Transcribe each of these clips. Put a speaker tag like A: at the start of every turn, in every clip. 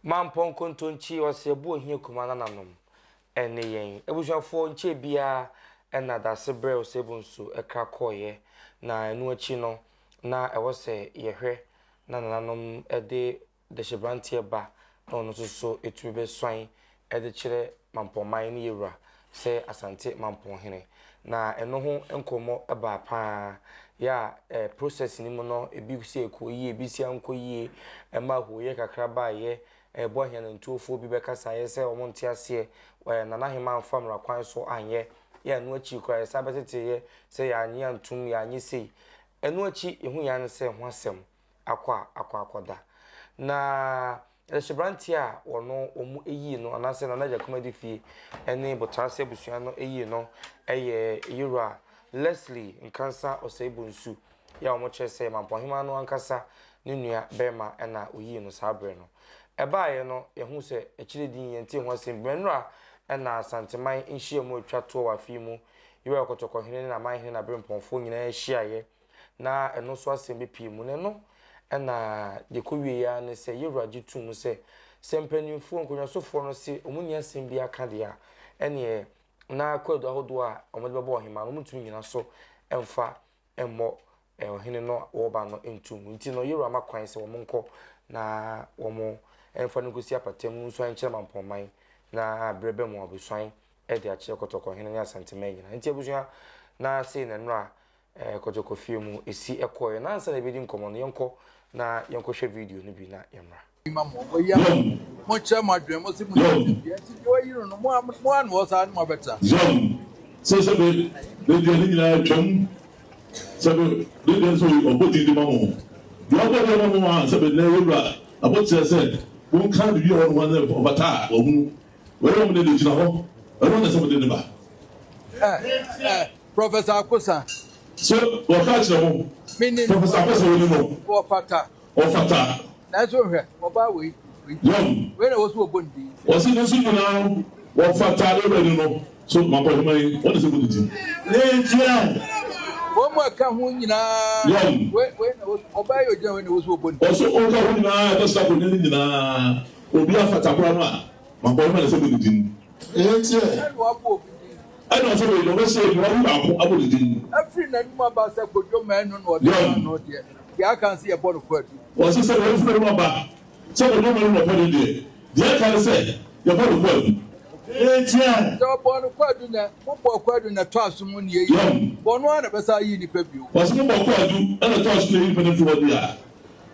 A: Mampɔn nkontonkyi ɔse ɛbo ohia kuma nananom ɛne yɛn. Abusuafoɔ nkyɛɛ biara ɛna dase brɛ Osei Bonsu ɛkra kɔɔeɛ na ɛno akyi no na ɛwɔ sɛ yɛhwɛ na nananom ɛde Dehyebranteɛ ba na ɔno nso so tumi bɛsuan de kyerɛ Mampɔnman ne Yɛwura sɛ Asante Mampɔnhene. Na ɛno ho nkɔmmɔ baa pa ara. Yɛ a eh, process no mu no, ebi si ɛkɔɔ yie, ebi si ankɔ yie, ɛma hooyɛ kakra baeɛ, ɛbɔ ahianantuofoɔ bi bɛkasaeɛ sɛ wɔn nte aseɛ, eh, Nana Hemaa amfa mmara kwan so anyɛ. Yɛ a ɛno akyi koraa yɛsan bɛteteeɛ sɛ yɛannye antom, yɛanyɛ sei. Ɛno akyi, yɛhu yɛn ara ne sɛ ho asɛm akɔ a akɔ akɔda. Na Ɛhyebranteɛ a wɔno wɔn yii no anaasɛ Nana Agyakum Adifie ne Botaase abusua no yii no yɛ Yewura Leslie Nkansah Osei Bonsu yɛ a wɔkyerɛ sɛ Mampɔnhemaa no ankasa ne nua barima na oyii no saa berɛ no. Ɛbaeɛ no yɛhuu sɛ akyire din yɛntee ho asɛm bio. Nnora na Asanteman nhyiamu a ɛtwa toɔ wɔ afe yi mu Yewura Kɔtɔkɔhene ne n'amanhene n'aberempɔnfoɔ nyinaa hyiaeɛ na ɛno nso asɛm bɛpue mu. Na ɛno na deɛ ɛkɔwieeɛ ara ne sɛ, yɛn wura gye too mu sɛ, sɛ mpanimfoɔ, nkonnwasofoɔ no se wɔn nni asɛm biara ka deɛ a, ɛnneɛ na kwaadu ahodoɔ a wɔde bɛbɔ ɔhemaa no, wɔntumi nnyina so mfa mmɔ ɔhene no a wɔreba no nto mu. Nti no, yɛn wura ma kwan sɛ wɔnkɔ na wɔmfa no nkɔsi apata mu nsuan nkyerɛ Mampɔnman, na berɛ ba mu a wɔbɛsuan de akyerɛ Kɔtɔkɔhene ne Asanteman nyinaa. Nti abusua, na sei na nnora Kɔtɔkɔ fie mu esi kɔeɛ. Na ansa na yɛbɛdi nkɔmmɔ no, yɛnkɔ na yɛnkɔhwɛ video no bi na yɛmmra.
B: Ma mo, wɔyi ama mo, monkyerɛ mo adwene, mo se mo nim deɛ nti deɛ wɔayi no no, mo a mo a na wɔ saa ne mo abɛtra.
C: Zion, sɛ sɛbe ne deɛ ne nyinaa atwam, sɛbe ne deɛ nso ɔbɔ din de ma mo, deɛ ɔbɔ din ma mo a, sɛbe nnɛ yɛwura aboterɛ sɛ monka biribi a ɔwɔ ne ho ne ɔfata a wahunu, wɔyɛ wɔn deɛ gyina hɔ, ɛno na sɛ mode ne ba.
B: Eh, eh. Professor Akosa.
C: So wɔka akyerɛ mo?
B: Menim.
C: Professor Akosa woni no.
B: Wɔfata.
C: Ɔfata.
B: Nanso hwɛ, ɔbaa wei.
C: Yɔm.
B: Wei na wɔsi wɔbɔ ne din.
C: Wɔsi ne nso nyinaa no wɔfata ewura ni no. So mankɔhema yi wɔn na sɛ bɔ ne din.
B: Ntia. Wɔn mu a ɛka ho nyinaa.
C: Yɔm.
B: Wei wei na wɔsi ɔbaa yi ogyina wei na wɔsi wɔbɔ ne din.
C: Wɔsi ɔka ho nyinaa ɛbɛsra akonnwa no nyinaa obi afata koraa no a mankɔhema na sɛ bɔ ne din.
B: Enti ɛ? Ɛna wabɔ obi din.
C: Ɛna ɔsɛ wei deɛ ɔbɛsɛ bi wayi baako abɔ ne din.
B: Afiri n'anum aba sɛ Kojo Manu na ɔde ma no deɛ, deɛ aka ne sɛ yɛbɔ no kwaadu.
C: Ɔse sɛ wei firi n'anum aba sɛ Kojo Manu na ɔpɛ no deɛ, deɛ aka ne sɛ yɛbɔ no kwaadu.
B: Enti ɛ? Sɛ ɔbɔɔ no kwaadu na mobɔɔ kwaadu na ɛtɔ aso mu na yɛyi no, ɔno ara na ɛbɛsan ayi nnipa bio.
C: Ɔse mobɔ kwaadu na ɛtɔ aso na yɛyi nnipa no firi hɔ deɛ a,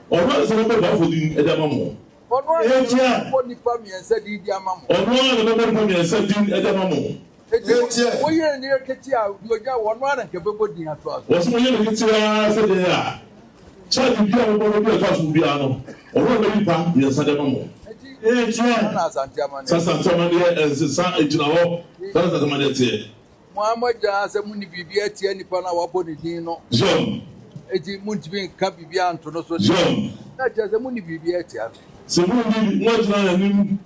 C: ɔno ara na ɛsɛ sɛ ɔbɔ boafo din de ama mo.
B: Ɔno ara na ɔbɛbɔ nnipa mmiɛnsa din de ama mo.
C: Ɔno ara na ɔbɛbɔ nnipa mmiɛnsa din de ama mo.
B: Enti mo yere no yɛ ketee a, deɛ ɔgya wɔ, ɔno ara na nka ɛbɛbɔ din atoa so.
C: Wɔse mo yere no ketee ara sɛdeɛ ɛyɛ a, charge biara a mobɔ no bi a ɛtɔ aso mu biara no, ɔno na ɔbɛyi nnipa mmiɛnsa de ama mo.
B: Enti saa na Asante amanneɛ
C: Saa Asante amanneɛ ɛnsesa, ɛgyina hɔ, saa na Asante amanneɛ teɛ.
B: Mo ara moagya ara sɛ monni biribiara atia nipa no a wɔabɔ ne din no.
C: Zion.
B: Enti muntumi nka biribiara nto no so de,
C: Zion.
B: na kyerɛ sɛ monni biribiara atia no.
C: Sɛ monni, moagyina n'anim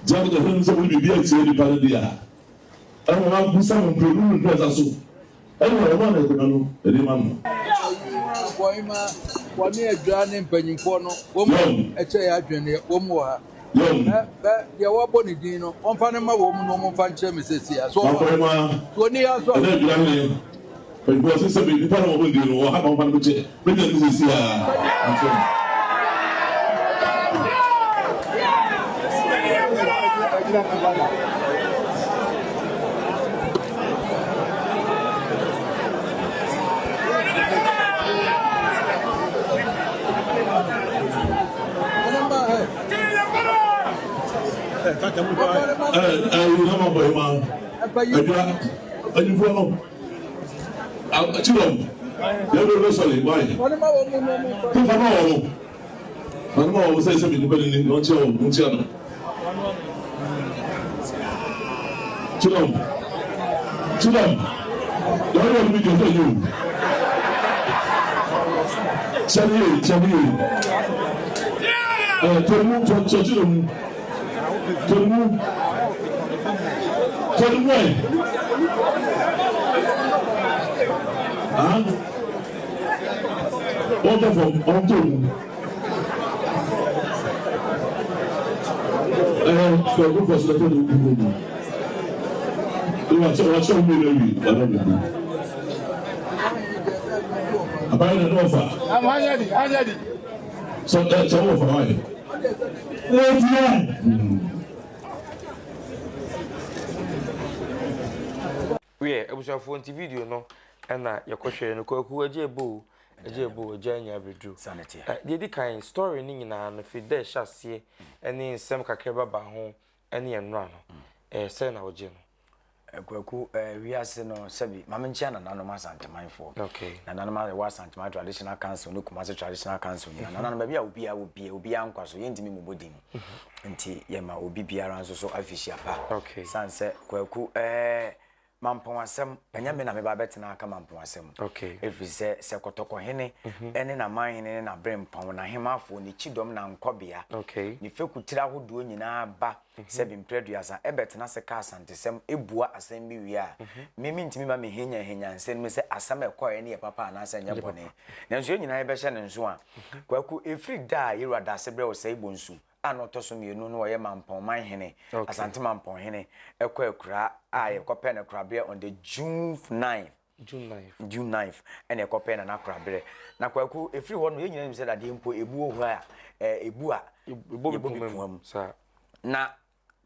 C: gyina kotɔsrɛ no sɛ monni biribiara atia nipa no de a, ɛnna wɔabisa mo mprenu ne mprɛnsa so, ɛnna ɔno a na akonnwa no de ma no.
B: Ɔhemmaa, wɔne adwira ne mpanyimfoɔ no, wɔn
C: Zion.
B: kyerɛ yɛn adwene no, wɔn wɔ ha.
C: Yom.
B: Ɛ, bɛ, deɛ wɔabɔ ne din no, wɔmfa no mma wɔn mu na wɔmfa nkyerɛ me seesei ara. So ɔwɔ ha?
C: Mankɔhema,
B: So ɔnni ha nso a?
C: ɛna adwira hene, mpanyinfoɔ se sɛbe nipa na wɔbɔ ne din no, ɔwɔ ha ma wɔmfa no bɛkyɛ me nua no seesei ara. Ankyerɛ no. Mpanyinfoɔ no akyidɔm yɛn bɛ bɛ sɔre why fífa ma wɔn ma no ma wɔn sɛ sɛ mi nipa ni ni na ɔnkyia wɔn nkyia no kyidɔm kyidɔm yɛn wɔ mi jɔ sɛ yi o kyɛn yie kyɛn yie. Tɔn mu, tɔn kyerɛkyerɛ mu. Tɔn mu. Tɔn mu ɛ. Ah. Wɔn tɔ fam, wɔn tɔ mu. Kwaku fa so na tɔ ne nkukuo mu. Wakyɛ wakyɛ wo mmienu awie wada ne bu. Abayɛ na ne ɔfa. Sɛ ɛ kyɛ wo ɔfa wae.
D: Ɛtiɛ.
A: Wiɛ, abusuafoɔ nti video no ɛna yɛkɔhwɛɛ no Kwaku agya ebo o, agya ebo o, agya anya abɛduru.
E: Saa na ɛteɛ.
A: Ɛ, deɛ ɛdi kan, story no nyinaa no firi dɛ ɛhyɛ aseɛ ɛne nsɛm kakra ɛbaba ho ɛne ɛnora no, ɛɛ sɛn na wogye no?
E: Kwaku, eh, wiase no, sɛbi, ma menkyia nananom Asantemanfoɔ.
A: Okay.
E: Nananom a ɛwɔ Asanteman Traditional Council ne Kumasi Traditional Council nyinaa. Nananom, baabi a obiara wɔ biara, obiara nkwa so, yɛntumi mmobɔ din. Nti yɛma obi biara nso so afihyia pa.
A: Okay.
E: Sane sɛ, Kwaku, eh, Mampɔn asɛm, ɛnyɛ me na meba abɛtena aka Mampɔn asɛm.
A: Okay.
E: Ɛfiri sɛ, sɛ Kɔtɔkɔhene ne n'amanhene ne n'aberempɔn, n'ahemmafoɔ, ne kyidɔm, n'ankɔbea,
A: Okay.
E: ne fekutire ahodoɔ nyinaa ba sɛ bi mprɛ aduasa bɛtena ase ka Asantesɛm, bua asɛm bi wie a, me mentumi mma mehenyanhenya nsɛm mu sɛ asɛm a ɛkɔeɛ no yɛ papa anaasɛ ɛnyɛ bɔne. Nanso yɛn nyinaa yɛbɛhyɛ no nso a, Kwaku, ɛfiri da a Yɛwura Dasebrɛ Osei Bonsu a na ɔtɔ so mmienu na ɔyɛ Mampɔn man hene, Asante Mampɔn hene, kɔ akuraa a yɛkɔpɛɛ no koraberɛ on the June 9,
A: June 9th.
E: June 9th ɛna ɛkɔpɛɛ Nana Koraberɛ. Na Kwaku, ɛfiri hɔ no yɛn nyinaa nim sɛ dadeɛ mpo ɛbu wɔ hɔ a, ɛbu a,
A: Yɛbɔ
E: yɛbɔ bi pua mu.
A: Saa.
E: Na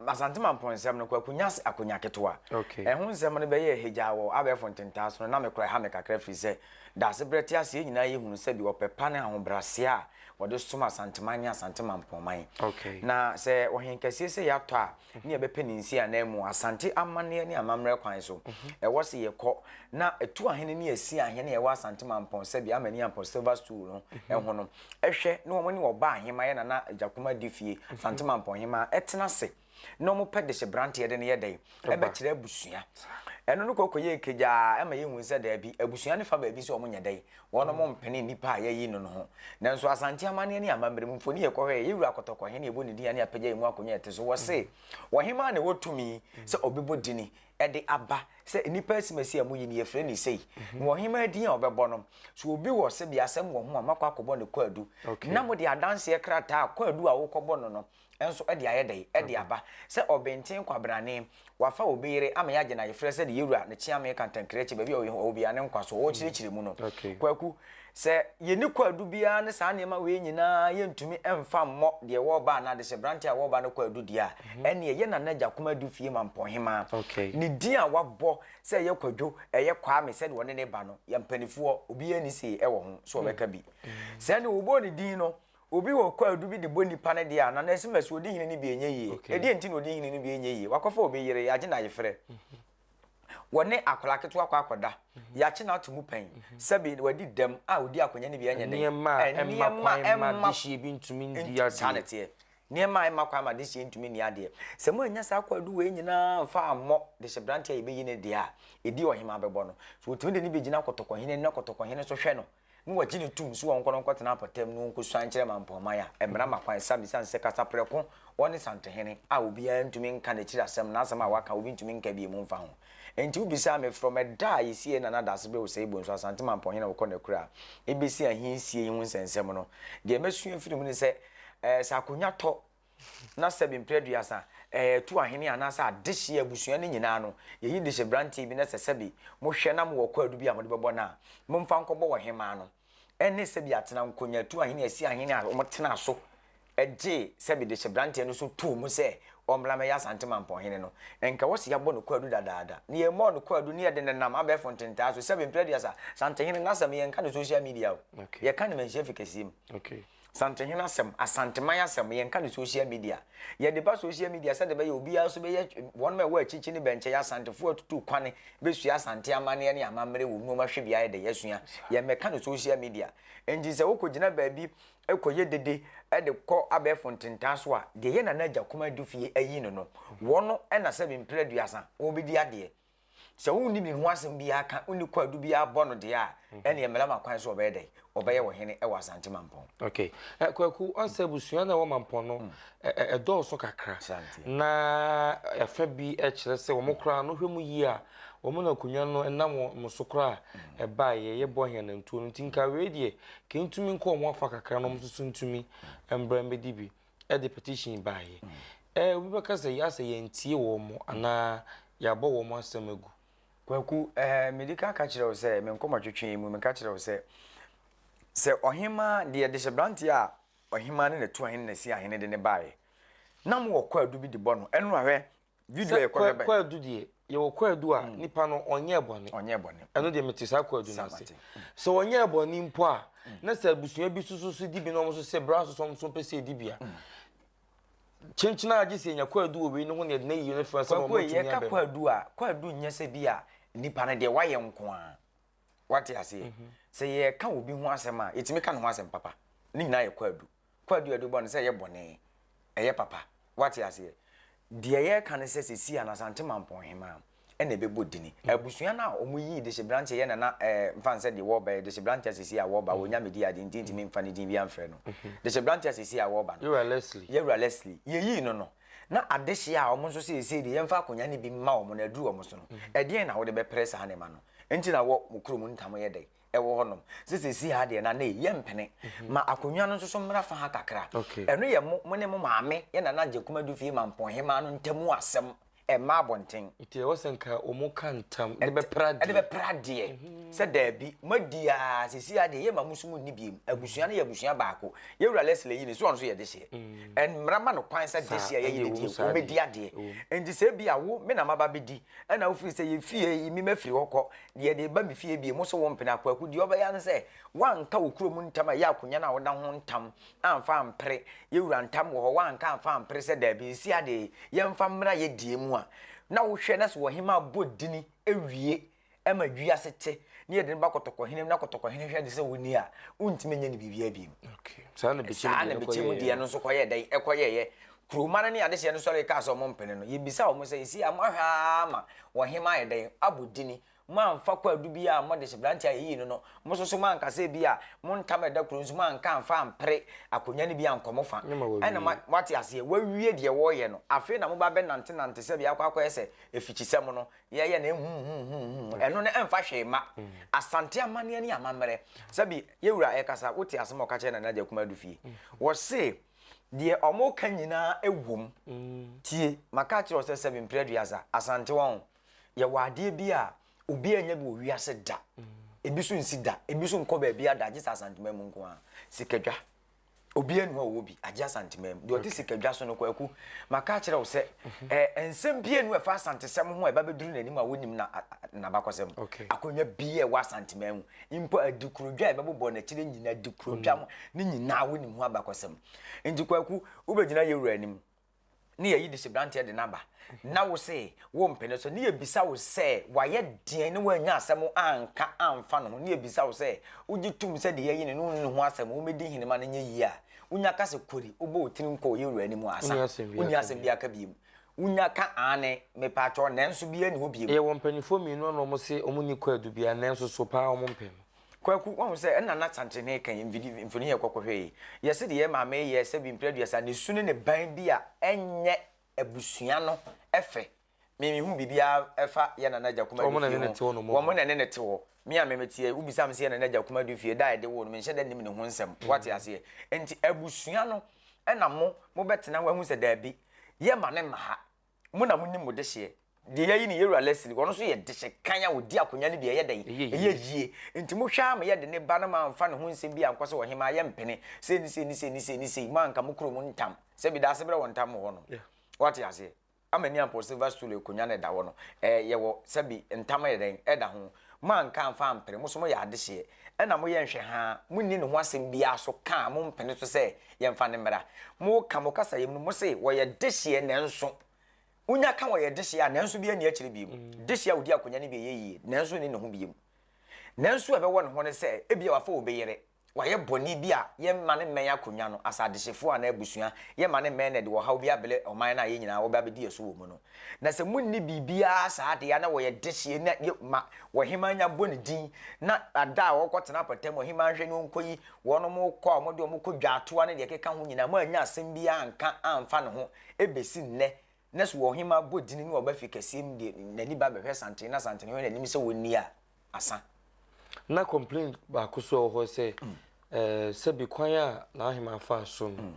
E: Asante Mampɔn nsɛm no, Kwaku nya akonnwa ketewa.
A: Okay.
E: Ɛho nsɛm no bɛyɛɛ hagyaa wɔ abɛɛfo ntentaa so no, na me koraa ɛha me kakra firi sɛ, Daasebrɛ te ase, yɛn nyinaa yɛhunu sɛ bi ɔpɛ pa ne ahobrɛaseɛ a wɔde som Asanteman ne Asante Mampɔnman.
A: Okay.
E: Na sɛ ɔhenkɛseɛ sei atɔ a, ne yɛbɛpɛ ne nsiananmu Asante amanneɛ ne amammerɛ kwan so. Ɛwɔ sɛ yɛkɔ na ɛtu ahene ne asi ahene a ɛwɔ Asante Mampɔn sɛbi Amani Ampɔn Silver Stool no ho no hwɛ na wɔn ne ɔbaa ahemaa yɛ Nana Agyakuma Adifie Asante Mampɔn hemaa tena ase na wɔpɛ dehye-branteɛ de no yɛ dɛn? Ɛbɛkyerɛ abusua. Ɛno no kɔ kɔyɛɛ kagyaa ɛma yɛhunu sɛ daabi, abusua no fa baabi sɛ wɔn nyɛ dɛn? Wɔnom mpene nnipa a yɛayi no no ho. Nanso Asante amanneɛ ne amammerɛ mu mfoni yɛkɔhwɛɛ, yɛn wura Kɔtɔkɔhene a yɛbɔ ne din a ne apagya yɛn mu akonnwa a ɛte so, wɔse, Ɔhemaa na ɛwɔ tumi sɛ ɔbɛbɔ dini de aba sɛ nnipa asimasi a moyi no yɛfrɛ no sei. Na ɔhemaa din a ɔbɛbɔ no, sɛ obi wɔ sɛbi asɛm wɔ ho a moakɔ akɔbɔ no kwaadu, na mode adanseɛ krataa a kwaadu a wokɔbɔ no no nso de ayɛ dɛn? De aba. Sɛ ɔbenten kwabrane, wafa obi yere ama yɛagye no ayefrɛ sɛdeɛ yɛwura ne kyeame kantankrankyi baabi a ɔwɔ biara ne nkwa so, ɔrekyerɛkyerɛ mu no. Kwaku, sɛ yɛnni kwaadu biara ne saa nneɛma wei nyinaa yɛntumi mfa mmɔ deɛ wɔreba anaa adehyeberante a wɔreba no kwaadu deɛ a, ɛnneɛ yɛn Nana Agya Adu Fie Mampɔnhemaa, ne din a wabɔ sɛ ɛyɛ Kwadwo, ɛyɛ Kwame sɛdeɛ ɔne no ba no, yɛn mpanimfoɔ, obiara nni see wɔ ho sɛ ɔbɛka bi. Sɛ ɛnneɛ wɔbɔɔ ne din no, Obi wɔ kwaadu bi de bɔ nipa no deɛ a, Nana Asimasi ɔdi hene no bi ɛnyɛ yie. Ɛdeɛn nti na ɔdi hene no bi ɛnyɛ yie? Wakɔfa obi yere, yɛagye no ayefrɛ. Wɔne akwadaa ketewa kɔ akɔda, yɛakye no ato mu pɛn. Sɛbe wadi dɛm a ɔdi akonnwa no bi ɛnyɛ dɛn?
A: Nneɛma a ɛmma kwan ma dehyeɛ bi ntumi ndi adeɛ.
E: Saa na ɛteɛ. Nneɛma a ɛmma kwan ma dehyeɛ ntumi nni adeɛ. Sɛ moannya saa kwaadu wei nyinaa amfa ammɔ dehyeberanteɛ a yɛbɛyi no deɛ a, ɛdi ɔhemaa bɛbɔ no. So wɔtumi de no bɛgyina kɔtɔkɔhene anim na kɔtɔkɔhene nso hwɛ no na wɔgye no tom sɛ ɔnkɔ na ɔnkɔtena apɔtam na ɔnkɔsua nkyerɛ Mampɔnman a, mmara ma kwan sane esiane sɛ Kasaprɛko ɔne Santehene a obiara ntumi nka n'akyiri asɛm, n'asɛm a waka obi ntumi nka bio mfa ho. Enti wobisaa me from ɛda a yɛsiee Nana Daasebere Osei Bonsu Asante Mampɔnhene a ɔkɔ n'akura a ɛbɛsi ahensie yi ho nsɛnsɛm no, deɛ masua afiri mu ne sɛ, eh, sɛ akonnwa tɔ na sɛbe mprɛ aduasa, ɛɛ, tu ahene anaasɛ adehyeɛ abusua no nyinaa no, yɛyi dehyeberanteɛ bi na sɛ sɛbe mohwɛ na mowɔ kwaadu bi a mode bɛbɔ no a, momfa nkɔbɔ ɔhemmaa no. Ɛne sɛbe atena nkonya tu ahene asi ahene a wɔtenaa so gyee sɛbe dehyeberanteɛ no so too mu sɛ ɔmmra mmɛyɛ Asante Mampɔnhene no. Nka wɔse yɛabɔ no kwaadu dadaada. Na yɛmmɔɔ no kwaadu na yɛde no nam abɛɛfo ntentaa so sɛbe mprɛ aduasa. Santehene, n'asɛm yɛnka no social media o. Yɛka no manhyia fi kɛseɛ mu. Santehene asɛm, Asanteman asɛm, yɛnka no social media. Yɛde ba social media sɛdeɛ ɛbɛyɛ obiara nso bɛyɛ, wɔnom a ɛwɔ akyikyi ne bɛnkyɛ, yɛ Asantefoɔ atutu kwane bɛsua Asante amanneɛ ne amammerɛ wɔ mu na wɔahwɛ bi ayɛ dɛ asua. Yɛmmɛka no social media. Enti sɛ wokɔgyina baabi kɔyɛ dede de kɔ abɛɛfo ntentan so a, deɛ yɛ Nana Agya Kumaa Dufie ayi no no, wɔno na sɛbe mprɛ aduasa wɔbɛdi adeɛ. Sɛ wonni ne ho asɛm biara ka, wonni kwaadu biara bɔ no deɛ a, ɛnneɛ mmara ma kwan sɛ ɔbɛyɛ dɛn? Ɔbɛyɛ ɔhene wɔ Asante Mampɔn.
A: Okay. Eh, Kwaku, ɔn sɛ abusua na ɛwɔ Mampɔn no, ɛdɔɔso kakra. Na ɛfa bi kyerɛ sɛ wɔn koraa no hwɛ mu yie a, wɔn na akonnwa no ɛnam wɔn so koraa ɛbaeɛ, yɛbɔ hɛn nantuo no. Nti nka wei deɛ, kɛntumi nkɔ wɔn afa kakra na wɔn nso so ntumi mbra mbɛdi bi. De petition baeɛ. Ɛɛ, obi bɛka sɛ yɛ asɛ yɛntie wɔn anaa yɛabɔ wɔn asɛm agu.
E: Kwaku, ɛɛ, medi kan ka kyerɛ wo sɛ, me nkɔmmɔtwetwe yi mu, meka kyerɛ wo sɛ, sɛ ɔhemaa, deɛ dehyeberanteɛ a ɔhemaa ne n'atuahene na siahene de no baeɛ, na mowɔ kwaadu bi de bɔ no, ɛno a hwɛ, video a yɛkɔhwɛ
A: bɛn. Kwaadu deɛ, yɛwɔ kwaadu a nipa no ɔnyɛɛ bɔne.
E: Ɔnyɛɛ bɔne.
A: Ɛno deɛ mete saa kwaadu no ase. Sɛ ɔnyɛɛ bɔne mpo a, na sɛ abusua bi nso so di bi na wɔn nso sɛ bra nso so wɔn nso pɛ sɛ yɛdi bi a, kyenkyen a gye sɛ yɛnya kwaadu wɔ wei no ho na yɛde no ayi no afiri ansa na
E: Kwaku,
A: wɔatumi
E: yɛka
A: aba mu.
E: kwaadu a, kwaadu nyɛ sɛ bi a nipa no deɛ wayɛ nko ara. Wate aseɛ? Sɛ yɛreka obi ho asɛm a, yɛtumi ka ne ho asɛm papa. Ne nyinaa yɛ kwaadu. Kwaadu a yɛde bɔ no sɛ ɛyɛ bɔne, ɛyɛ papa. Wate aseɛ? Deɛ yɛreka ne sɛ seesei a no Asante Mampɔn Hemaa ɛna ɛbɛbɔ dini. Abusua no a wɔyii Dehyeberanteɛ yɛ nana ɛɛ mfa nsɛ deɛ wɔreba yɛ Dehyeberanteɛ a seesei a wɔreba wɔnya medi adeɛ nti ntumi mfa ne din bi amfrɛ no. Dehyeberanteɛ a seesei a wɔreba no.
A: Yɛwura Leslie.
E: Yɛwura Leslie. Yɛyii no no, na adehyeɛ a wɔn nso seesei deɛ yɛmfa akonnwa no bi mma wɔn no aduru wɔn so no, ɛdeɛn na wode bɛpere saa nneɛma no? Nti na wɔ mo kurom ntam yɛ dɛn? Ɛwɔ hɔnom. Sɛ seesei ha deɛ na ne yɛmpene. Ma akonnwa no nso so mmra fa ha kakra. Ɛno yɛ mo, mo ne mo maame, yɛ Nana Agyekum Adu-Fie Mampɔnhemaa no ntam asɛm. Ɛmma abɔnten.
A: Nti ɛwɔ sɛ nka wɔn ka ntam de bɛpra adeɛ.
E: De bɛpra adeɛ. Sɛ daabi, moadi ara, seesei ara deɛ yɛmma mo nso monni bio. Abusua no yɛ abusua baako. Yɛn wura Leslie yi ne so ɔno nso yɛ dehyeɛ. Mmara ma no kwan sɛ dehyeɛ a yɛayi no deɛ, ɔmmɛdi adeɛ. Nti sɛ ebia wo, me na maba abɛdi, Ɛna wofiri sɛ yɛ fie yi me mafiri hɔ kɔ deɛ de ba me fie bie mo so wo mpene akwaku deɛ ɔbɛyɛ ne sɛ woanka wo kurom ntam a ɛyɛ akonya no a woda ho ntam amfa ampere yɛ wura ntam wɔ hɔ woanka amfa ampere sɛ daabi nsi adeɛ yɛmfa mmra yɛ die mu a na wohwɛ na sɛ ɔhema bɔ dini ewie ɛma wiase te ne yɛde no ba kɔtɔkɔhene na kɔtɔkɔhene hwɛ de sɛ woni a wontumi nyɛ no biribiara bio.
A: Okay. Saa na
E: bɛkyɛ mu deɛ no nso kɔyɛ dɛn ɛkɔyɛyɛ Kurowma no ne adehyeɛ no sɔree kaa sɛ wɔmpene no. Yɛbisaa wɔn sɛ, Seesei a moahwɛ ara ma ɔhemmaa ayɛ dɛn abɔ dini? Moamfa kwaadu biara ammɔ dehyeberanteɛ a yɛyii no no. Mo nso so moanka sɛ ebia mo ntam a ɛda kuro nso moanka amfa ampere akonnwa no bi ankɔ mo fa. Ɛna moate aseɛ, wɔawie deɛ wɔreyɛ no. Afei na moba abɛnantenante sɛdeɛ akɔ akɔyɛ sɛ afikyisɛm no, yɛyɛ no huhuhuhu. Ɛno no ɛmfa hwee mma. Asante amanneɛ ne amammerɛ. Sɛbi yɛn wura ɛrekasa, wote asɛm a ɔka kyerɛɛ Nana Agya Kumaa Adufie. Wɔse Deɛ wɔka nyinaa wom. Tie, maka akyerɛ wo sɛ sɛbe mprɛ aduasa, Asante wɔn, yɛwɔ adeɛ bi a obiara nnya bi wɔ wiase da. Ebi so nsi da, ebi so nkɔ baabiara da, agye sɛ Asanteman mu nko ara. Sikadwa. Obiara nni hɔ a ɔwɔ bi, agye Asanteman mu. Deɛ ɔte sikadwa so no, Kwaku, maka akyerɛ wo sɛ, eh, nsɛm biara nni hɔ a ɛfa Asantesɛm ho a ɛba bɛduru n'anim a wɔnnim na, n'abakɔsɛm. Akonnwa biara a ɛwɔ Asanteman mu, Mpo adikurodwa a ɛbɛbobɔ n'akyire nyinaa, adikurodwa ho ne nyinaa wonim ho abakɔsɛm. Nti Kwaku, wobɛgyina yɛ wura anim ne yɛyi dehyeberanteɛ de no aba na wo se wo mpene so ne yɛbisa wo sɛ wayɛ deɛn ne woannya asɛm anka amfa ne ho ne yɛbisa wo sɛ wogye tom sɛ deɛ yɛayi no no wonni ne ho asɛm wommɛdi hene ma no nyɛ yie a wonya ka sɛ kori wobɔ wo tiri nkɔ yɛ wura anim a asa wonni asɛm biara ka biom. Wonya ka aane, mepaakyɛw, nanso biara nni hɔ biom.
A: Yɛwɔ mpaninfoɔ mienu a na wɔn se wɔn nni kwaadu biara nanso so paa wɔn mpɛ no.
E: Kwaku, wahu sɛ ɛna na Santene reka yi, mfidi, mfoni a yɛkɔ kɔhwɛɛ yi, yɛse deɛ yɛn maame yɛ sɛbi mprɛ aduasa, ne su ne ne ban bi a ɛnyɛ abusua no fɛ. Me mehu biribiara ɛfa yɛn Nana Agya Kumadu
A: Wɔn na
E: fie
A: ɛne ne
E: ho.
A: te hɔ nom.
E: Wɔn na ɛne ne te hɔ. Me a me meteɛ yi, wobisa me sɛ yɛn Nana Agya Kumadu fie da a yɛde woo no, menhyɛ da nnim ne ho nsɛm. Woate aseɛ? Nti abusua no ɛna mo, mobɛtena hɔ ahu sɛ daabi, Yɛ ma no mma ha. Mo na monim mo dehyeɛ. Deɛ yɛayi no Yɛwura Leslie, ɔno nso yɛ dehye kann a ɔdi akonnwa no bi a ɛyɛ dɛn? Ɛyɛ yie. Nti mohwɛ ara ma yɛde ne ba no moamfa ne ho nsɛm bi ankɔ sɛ ɔhemaa yɛmpene sei ne sei ne sei ne sei ne sei, moanka mo kurom ntam sɛ bi daasebrɛ wɔ ntam wɔ hɔ nom. Woate aseɛ? Ama ni ampɔ silver stool akonnwa no ɛda hɔ no, ɛɛ yɛwɔ sɛbi ntam yɛ dɛn? Ɛda ho. Moanka amfa ampere, mo nso moyɛ adehyeɛ. Ɛna moyɛ nhwɛhaa, monni ne ho asɛm biara so ka a mompene so sɛ yɛmfa no mmra. Moka mo kasayɛ mu no, mose wɔyɛ dehyeɛ nanso. Wonya ka wɔyɛ dehyeɛ a, nanso biara nni akyire bio. Dehyeɛ a ɔdi akonnwa no bi a ɛyɛ yie, nanso nni ne ho bio. Nanso a ɛbɛwɔ ne ho ne sɛ, ebia wafa obi yere, wayɛ bɔne bi a yɛmma no mmɛn akonnwa no, as adehyefoɔ anaa abusua, yɛmma no mmɛn na ɛde ɔhaw bi abrɛ ɔman no a yɛn nyinaa wɔbɛ abɛdi yɛn so wɔ mu no. Na sɛ monni biribiara saa deɛ a na wɔyɛ dehyeɛ na yɛ ma ɔhemaa nya bɔ ne din na ada a ɔrekɔtena apata mu ɔhemaa nhwɛ no ɔnkɔyi wɔnom kɔ a wɔde wɔn kɔ dwaatoa ne deɛ ɛkeka ho nyinaa moannya asɛm biara anka amfa ne ho ɛbɛsi nnɛ na so ɔhemaa bɔ dini ne ɔba fi kɛseɛ mu deɛ n'ani ba bɛhwɛ santene na santene hwɛ n'anim sɛ ɔnni a asa.
A: Na complaint baako so wɔ hɔ sɛ ɛɛ sɛbi kwan a n'aheman faa so no, mm.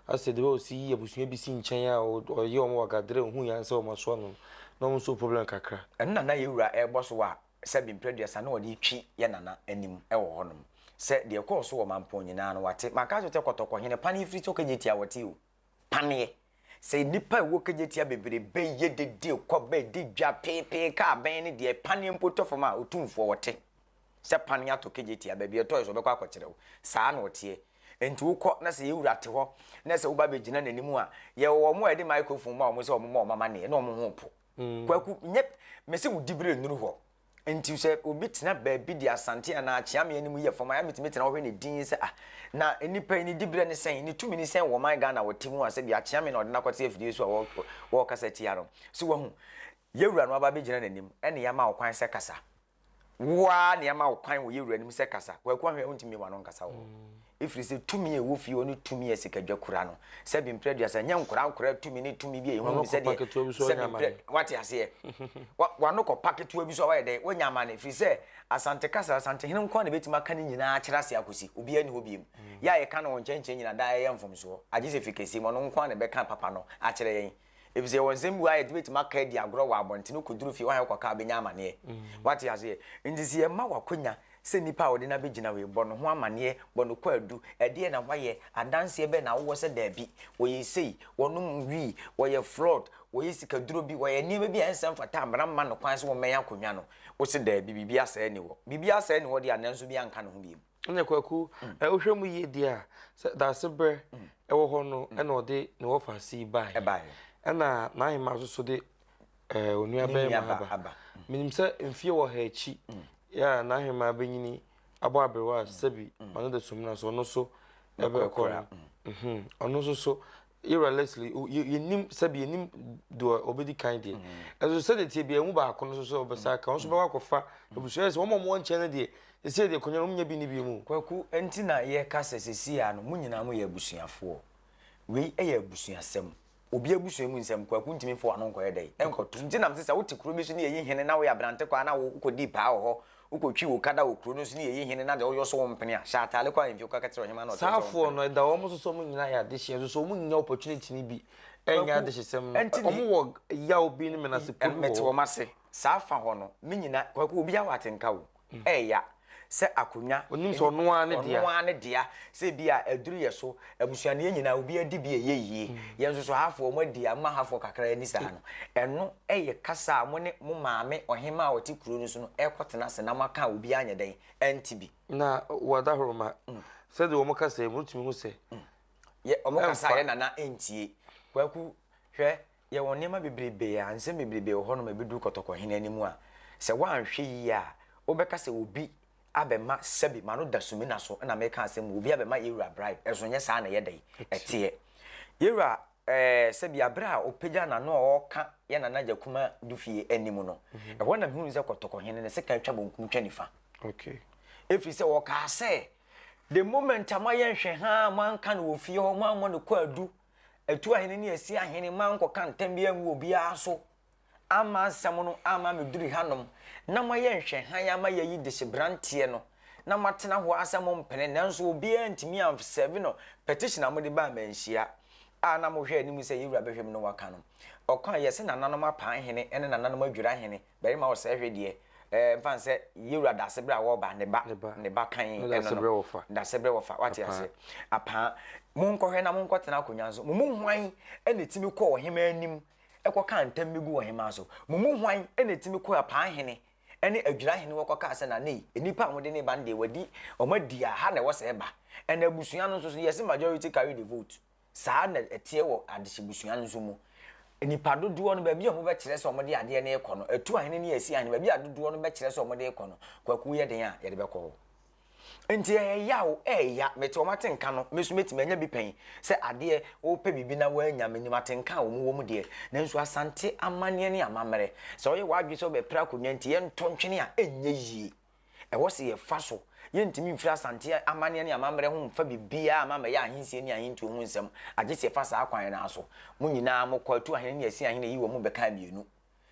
A: Asɛ the way ɔsi yi abusua bi si nkyɛn a ɔyɛ wɔn wagadere ohun yan sɛ wɔn asoa no na wɔn nso problem kakra.
E: Ɛno na na yɛn wura rebɔ so a sɛbe mprɛ aduasa na ɔde retwi yɛn nana anim wɔ hɔnom sɛ deɛ ɛkɔɔ so wɔ Mampɔn nyinaa no wate. Maka akyerɛ wo sɛ Kɔtɔkɔhene paneɛ firi sɛ ɔkɛgye tia wɔte o. Paneɛ. Sɛ nnipa a ɛwɔ Kejetia bebrebe yɛ dede kɔ ba di dwa peepee ka abɛn ne deɛ paneɛ mpo tɔ fam a, otumfoɔ ɔte sɛ paneɛ atɔ Kejetia, baabi ɛtɔeɛ so ɔbɛkɔ akɔkyerɛ wo. Saa na ɔteɛ. Enti wokɔ na sɛ yɛn wura te hɔ na sɛ woba bɛgyina n'anim a, yɛwɔ wɔn a yɛde microphone ma wɔn sɛ wɔmmɔ wɔn amanneɛ na wɔn ho po. Kwaku, nyɛ mese wo diberɛ nnuru hɔ. Nti sɛ obi tena baabi de Asante anaa Akyeame anim yɛ fam a, ɛyɛ a metumi tena hɔ hwɛ no dinn sɛ ah, na nipa yi ne diberɛ ne sɛn, ne tumi ne sɛn wɔ ɔman Ghana a ɔte mu a sɛbi Akyeame na ɔde no akɔte afidie so a wɔrekasa tia no. So wahu? Yɛwura no aba abɛgyina n'anim ɛna yɛama wo kwan sɛ kasa. Wo ara na yɛama wo kwan wɔ yɛwura anim sɛ kasa. Kwaku ahwɛ a wontumi w'ano nkasa wɔ hɔ. Ɛfiri sɛ tumi a ɛwɔ fie hɔ ne tumi a sikadwa kura no, sɛbi mprɛ aduasa, ɛnyɛ nkoraa-nkoraa tumi ne tumi bi a ɛhu bi sɛdeɛ, sɛbi mprɛ, wate aseɛ? W'ano kɔpa ketewa bi so a wayɛ dɛn? Woanya amane, ɛfiri sɛ Asante kasa, Asantehene nko ara na ɛbɛtumi aka ne nyinaa akyerɛ aseɛ akɔsi, obiara nni hɔ biom. Yɛ a yɛka no wɔ nkyɛnkyɛn nyinaa daa ɛyɛ mfomsoɔ, agye sɛ fi kɛseɛ mu, ɔno nko ara na ɛbɛka papa no akyerɛ yɛn. Ɛfiri sɛ yɛwɔ nsɛm bi wɔ ha a yɛde bɛtumi aka adi agorɔ wɔ abɔntene, wokɔduru fie, woahwɛ wokɔka a wobɛnya amaneɛ. Wate aseɛ? Nti sɛ yɛma wo akwanya sɛ nipa a wɔde no abɛgyina wei, bɔ ne ho amaneɛ, bɔ no kwaadu, ɛdeɛn na wayɛ, adanseɛ bɛn na wowɔ sɛ daabi, wɔyɛ sei, wɔnom wii, wɔyɛ fraud, wɔyɛ sikaduro bi, wɔyɛ nneɛma bi a ɛnsɛ mfata a mmara mma no kwan sɛ wɔmmɛn akonnwa no, wose daabi, biribi asɛe nni hɔ. Biribi asɛe nni hɔ deɛ a, nanso bi anka ne ho bio.
A: Ɛnna Kwaku, ɛ wohwɛ mu yie deɛ a, sɛ Daasebrɛ wɔ hɔ no ɛna ɔde ne wɔfaase yi baeɛ.
E: Ɛbaeɛ.
A: Ɛna n'ahemaa nso so de ɛɛ onua bɛrima aba. Menim sɛ mfie wɔ ha akyi yɛ a n'ahemaa bɛnyini abɔ aberewa a sɛbi ɔno de sumina so ɔno so ɛbɛkɔ no. Ɔno nso so Yɛwura Leslie yɛnim sɛbi yɛnim deɛ ɔbɛdi kan deɛ. Ɛnso sɛdeɛ tie bia ɛmu baako no nso so ɔbɛsa aka ɔno nso bɛkɔ akɔfa abusua sɛ wɔn a wɔwɔ nkyɛn no deɛ ɛsɛ deɛ akonnwa no wɔn nyɛ bi ne bi mu.
E: Kwaku nti na yɛka sɛ seesei ara no mo nyinaa moyɛ abusuafoɔ. Wei yɛ abusuasɛm. Obi abusua mu nsɛm, Kwaku ntumi mfa w'ano nkɔyɛ dɛn? Nkɔto. Nti na mese sɛ wote kuro bi so ne yɛyi hene na woyɛ aberante kwaa na wokɔdii paa wɔ hɔ, wokɔtwii wo kada wɔ kuro no so ne yɛyi hene na deɛ woyɔ so wompene a, hyɛ ataale kɔ ahemfie kɔka kyerɛ ɔhemaa na ɔkyerɛ
A: Saa
E: sɛ
A: foɔ
E: wompene.
A: no, ɛda wɔn so sɛ wɔn nyinaa yɛ adehyeɛ nso so wɔn nnya opportunity no bi nyɛ
E: Kwaku,
A: adehyesɛm no.
E: ɛnti ne.
A: Wɔn wɔ yaw bi ne menasepɔ bi wɔ
E: Mete
A: hɔ.
E: wɔn ase. Saa fa hɔ no, me nyina, Kwaku, obiara wɔ atenka o. Ɛyɛ sɛ akonnwa.
A: Onim sɛ ɔno ara ne dea.
E: Ɔno ara ne dea. Sɛ ebia aduru yɛ so, abusua no yɛn nyinaa obiara di bi a ɛyɛ yie. Yɛn nso so hafoɔ wɔn adi a, mma hafoɔ kakra ani saa no. Ɛno yɛ kasa a mo ne mo maame ɔhemaa a ɔte kuro no so no rekɔtena ase na moaka a obiara nyɛ dɛn ɛnte bi.
A: Na wɔ adahoroma, sɛdeɛ wɔn kasa yi mu, wotumi hu sɛ.
E: Yɛ wɔn kasa a yɛn nana ntie. Kwaku, hwɛ, Yɛwɔ nneɛma bebrebe a, nsɛm bebrebe wɔ hɔnom a ɛbɛduru kɔtɔkɔhene anim a, sɛ woanhwɛ yie a, wobɛka sɛ obi abɛma sɛbi m'ano da sumina so na meka asɛm mu, obi abɛma yɛwura bribe, ɛso nyɛ saa na ɛyɛ dɛn? Ɛteɛ. Yɛwura ɛɛ sɛbi aberɛ a ɔpagya n'ano a ɔreka yɛn Nana Gyakuma Dufie anim no, ɛhɔ na mehunu sɛ kɔtɔkɔhene ne sekan twa bonkum twa nifa.
A: Okay.
E: Ɛfiri sɛ ɔkaa sɛ, the moment a moayɛ nhwɛhaa, moanka no wɔ fie hɔ, moammɔ no kwaadu, Atu ahene ne asi ahene mankɔka ntam biara angu obiara so amma asɛm no amma ammɛduru hanom, na moayɛ nhwɛhan ama yɛayi dehyeberanteɛ no, na moatena hɔ ara sɛ mompene, nanso obiara antumi ansɛve no petition a mode baa manhyia a na mohwɛ anim sɛ yɛn wura bɛhwɛ mu na waka no. Ɔka yɛ sɛ nananom apaa hene ne nananom adwira hene Barima ɔsɛe hwɛ deɛ ɛɛ mfa nsɛ yewura dasebrɛ a wɔba ne ba ne ba kan ɛno no dasebrɛ wɔfa wate ase apaa monkɔhwɛ na monkɔtena akonnwa nso mo mu hwan ɛna etimi kɔ ɔhemaa anim ɛkɔ ka ntam bi gu ɔhemaa so mo mu hwan ɛna etimi kɔ apaa hene ɛne adwira hene wɔkɔ kaa sɛ na ne nipa a wɔde ne ba no deɛ wadi wɔn adi a ha na ɛwɔ sɛ ɛba ɛna abusua no nso so yɛse majority carry the vote. Saa na ɛteɛ wɔ adehyebusua no nso mu. Nnipa dodoɔ no, baabi a wɔbɛkyerɛ sɛ wɔde adeɛ no rekɔ no, atu ahene ne asi ahene, baabi a dodoɔ no bɛkyerɛ sɛ wɔde rekɔ no, Kwaku yɛ den a, yɛde bɛkɔ hɔ. Nti ɛyɛ yaw, ɛyɛ mete wɔn atenka no, me nso mɛtumi anya bi pɛn sɛ adeɛ, wopɛ biribi na woannya, menim atenka a wɔn wɔ mu deɛ, nanso Asante amanneɛ ne amammerɛ, sɛ woyɛ w'adwene sɛ wobɛpere akonnwa nti yɛntɔ ntwene a, ɛnyɛ yie. Ɛwɔ sɛ yɛfa so. Yɛntumi mfiri Asante amanneɛ ne amammerɛ ho mfa biribiara mma mmɛyɛ ahensie ne ahentuo ho nsɛm, agye sɛ yɛfa saa kwan no ara so. Mo nyinaa mokɔ atu ahene ne asi ahene yi wɔn mu bɛkaa mmienu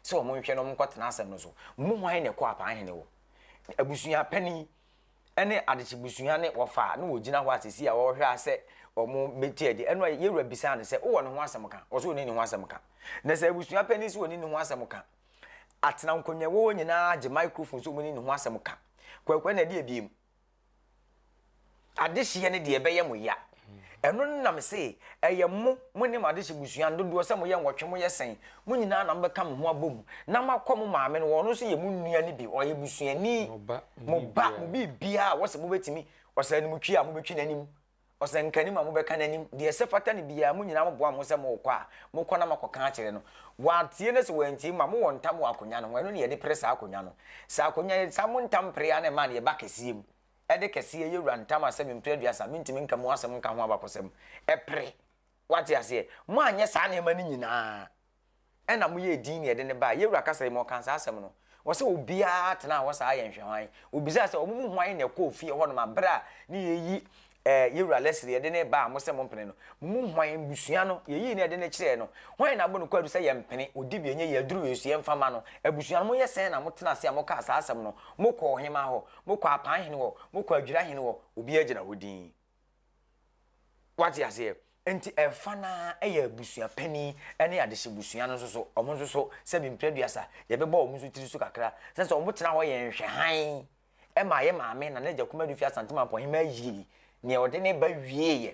E: sɛ wɔn nhwɛ na wɔn nkɔtena asɛm no so. Mo mu hwan na ɛkɔɔ Apaahene hɔ? Abusua panin ne adekyebusua ne wɔfa a na wɔgyina hɔ a seesei a wɔrehwɛ a sɛ wɔn bɛti adi. Ɛno a yɛwura bisaa no sɛ, wowɔ ne ho asɛm ka? Ɔsɛ ɔni ne ho asɛm ka. Na sɛ abusua panin sɛ ɔni ne ho asɛm ka, atena nkonnwa ɛwɔ hɔ nyinaa gye microphone sɛ ɔni ne ho asɛm ka. Kwaku ɛna ɛde abiem. Adehyeɛ no deɛ ɛbɛyɛ mo ya. Ɛno no na mese ɛyɛ mo, mo ne mo adehye busua no dodoɔ sɛ moyɛ nwɔtwe moyɛ sɛn, mo nyinaa na mobɛka mo ho abom na moakɔ mo maame no hɔ, ɔno nso yɛ mo nua no bi, ɔyɛ busuani, mo ba, mo biribiara a wɔsɛ mobɛtumi, ɔsɛ animtwi a mobɛtwi n'anim, ɔsɛ nkanim a mobɛka n'anim, deɛ ɛsɛ fata no biara, mo nyinaa moboa mo ho sɛ morekɔ a, mokɔ na moakɔka akyerɛ no. Wantie na sɛ wantie mu a, mowɔ ntam wɔ akonnwa no ho, ɛno na yɛde pere saa akonnwa no. Sɛ akonnwa, yɛde saa mo ntam pere ara na ɛma no yɛba kɛseɛ mu. Ɛde kɛseɛ yɛ wura ntam asɛm mprɛ aduasa, mentumi nka mu asɛm nka ho abakɔsɛm. Ɛpere. Wate aseɛ? Moanyɛ saa nneɛma no nyinaa. Ɛna moyɛɛ din na yɛde no baeɛ. Yɛn wura kasa yi mu ɔkaa saa asɛm no. Ɔsɛ obiara tenaa hɔ saa yɛ nhwɛhwan. Obisaa sɛ wɔn mu hwan na ɛkɔɔ fie hɔnom a berɛ a ne yɛyi eh, yɛn wura Leslie yɛde no reba a mosɛ mompene no. Mo mu hwan, abusua no, yɛyii no yɛde no kyerɛɛ no, hwan na abɔ no kwaadu sɛ yɛmpene, ɔdi bi ɛnyɛ yie, aduru wei so yɛmfa mma no. Abusua no, moyɛ sɛn na motena ase a mokaa saa asɛm no? Mokɔɔ ɔhemaa hɔ? Mokɔɔ apan hene hɔ? Mokɔɔ adwira hene hɔ? Obiara gyina hɔ dinn. Wate aseɛ? Nti ɛfa no ara yɛ abusua panin ne adehye busua no nso so, wɔn nso so sɛbi mprɛ aduasa, yɛbɛbɔ wɔn nso tiri so kakra. Sɛ sɛ wɔn tena hɔ yɛ nhwɛhan ɛma yɛ maame Nana Agya Kumadu fi Asante Mampɔhema yii nea ɔde ne ba wieeɛ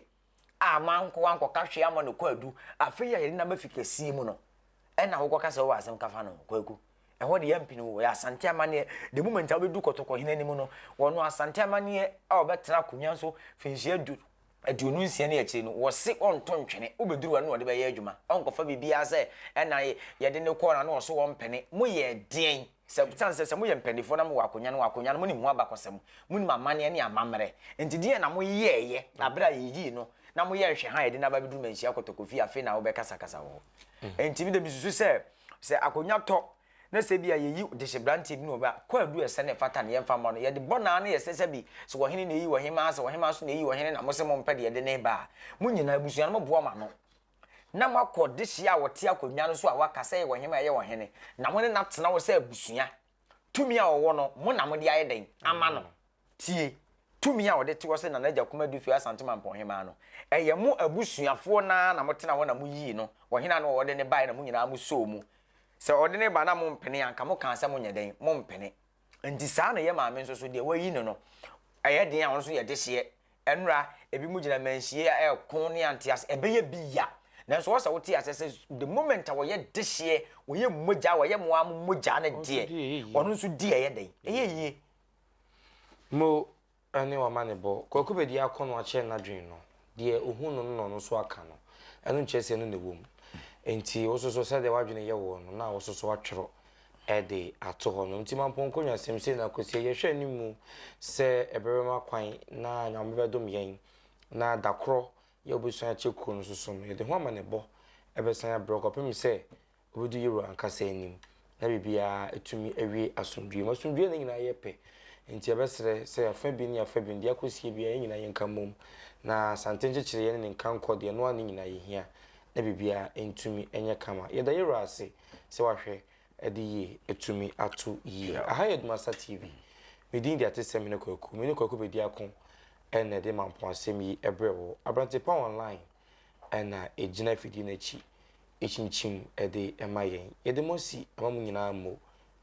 E: a mankɔ ankɔka hwee ama no kwaadu. Afei a yɛde no aba fi kɛseɛ mu no, ɛna wokɔka sɛ wowɔ asɛm ka fa no ho, Kwaku. Ɛhɔ de yɛmpene wo. Ɛyɛ Asante amanneɛ. The moment a wobɛdu Kɔtɔkɔhene anim no, wɔno Asante amanneɛ a ɔbɛtena akonnwa so mfinhyia du, 26 ne akyiri no, wɔse ɔnto ntwene. Wobɛduru hɔ no na ɔde bɛyɛ adwuma. Ɔnkɔfa biribiara sɛ ɛna yɛde no kɔɔ na na ɔso ɔmpene. Moyɛɛ deɛn? Sɛ, sane sɛ, sɛ moyɛ mpanimfoɔ na mowɔ akonnwa no, wɔ akonnwa no, monim ho abakɔsɛm, monim amanneɛ ne amammerɛ. Enti deɛn na moyɛeɛ berɛ a yɛyii no na moyɛɛ nhwɛha a yɛde no aba abɛduru Manhyia Kɔtɔkɔfie afei na wobɛkasakasa wɔ hɔ? Enti me deɛ mesusu sɛ, Sɛ akonnwa tɔ na sɛ ebia yɛyi dehye-beranteɛ bi na ɔba a, kwaadu a ɛsɛ na ɛfata no yɛmfa mma no. Yɛde bɔ no ara na yɛsɛ sɛ bi, sɛ ɔhene na ɛyi ɔhemmaa, sɛ ɔhemmaa nso na ɛyi ɔhene na mose mompɛ deɛ yɛde no reba a, mo nyinaa abusua no moboa mo ano na moakɔ dehyeɛ a ɔte akonnwa no so a waka sɛ ɛyɛ ɔhemmaa ɛyɛ ɔhene na mo ne no atena hɔ sɛ abusua. Tumi a ɔwɔ no, mo na mode ayɛ dɛn ama no? Tie! Tumi a ɔde te hɔ sɛ Nana Agya Kumadu Fie Asante Mampɔn Hemaa no, ɛyɛ mo abusuafoɔ no ara na motena hɔ na moyii no ɔhene a na ɔde no baeɛ na mo nyinaa mosɔɔ mu. Sɛ ɔde no ba na mompene a, anka mokaa sɛ monyɛ dɛn? Mompene. Enti saa na yɛn maame nso so, deɛ wayi no no, ɛyɛ den a ɔno nso yɛ dehyeɛ. Ɛnora, ebinom gyina manhyie a ɛreko ne ante ase, ɛbɛyɛ bi ya. Nanso ɔwɔ sɛ wote aseɛ sɛ the moment a wɔyɛ dehyeɛ, wɔyɛ mogya, wɔyɛ mo ara mo mogya no deɛ, ɔno nso di ɛyɛ dɛn? Ɛyɛ yie.
A: Mo ne w'amanebɔ. Kwaku bɛdi akɔnnɔ akyerɛ n'adwene no, deɛ ɔhu no no na ɔno nso aka no, ɛno nkyerɛ sɛ ɛno na ɛwɔ mu. Enti wo nso so sɛdeɛ w'adwene yɛ woɔ no na wo nso so woatwerɛ de ato hɔ no. Nti Mampɔn Nkonnwasɛm sei na Kwasi yɛhwɛ anim sɛ ɛberɛ bɛma kwan na Nyame bɛdom yɛn na dakorɔ yɛ wobɛsua akyɛ kuro no nso so no, yɛde ho amanebɔ bɛsan abrɛ wo kɔpem sɛ Obedu Yehowa ankasa anim, na biribiara atumi awie asomdwoe mu. Asomdwoe na ne nyinaa yɛ pɛ. Enti yɛbɛsrɛ sɛ afa bi ne afa bi no, deɛ akɔsie biara, yɛn nyinaa yɛnka mmom. Na Asante nkyekyereeɛ ne ne nkankɔ deɛ, ɛno ara ne nyinaa yɛhia, na biribiara ntumi nyɛ kama. Yɛda Yehowa ase sɛ wahwɛ de yie atumi ato yie. Aha yɛ Dumasa TV. Me din de Atesɛm Hene Kwaku. Me ne Kwaku Bediako na ɛde Mampɔn asɛm yi brɛ wo. Aberantepa Online na ɛgyina afidie no akyi kyinkyim de ma yɛn. Yɛde mo asi ama mo nyinaa mmo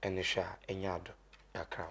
A: ne hwɛ a ɛnyɛ ado kakra ho.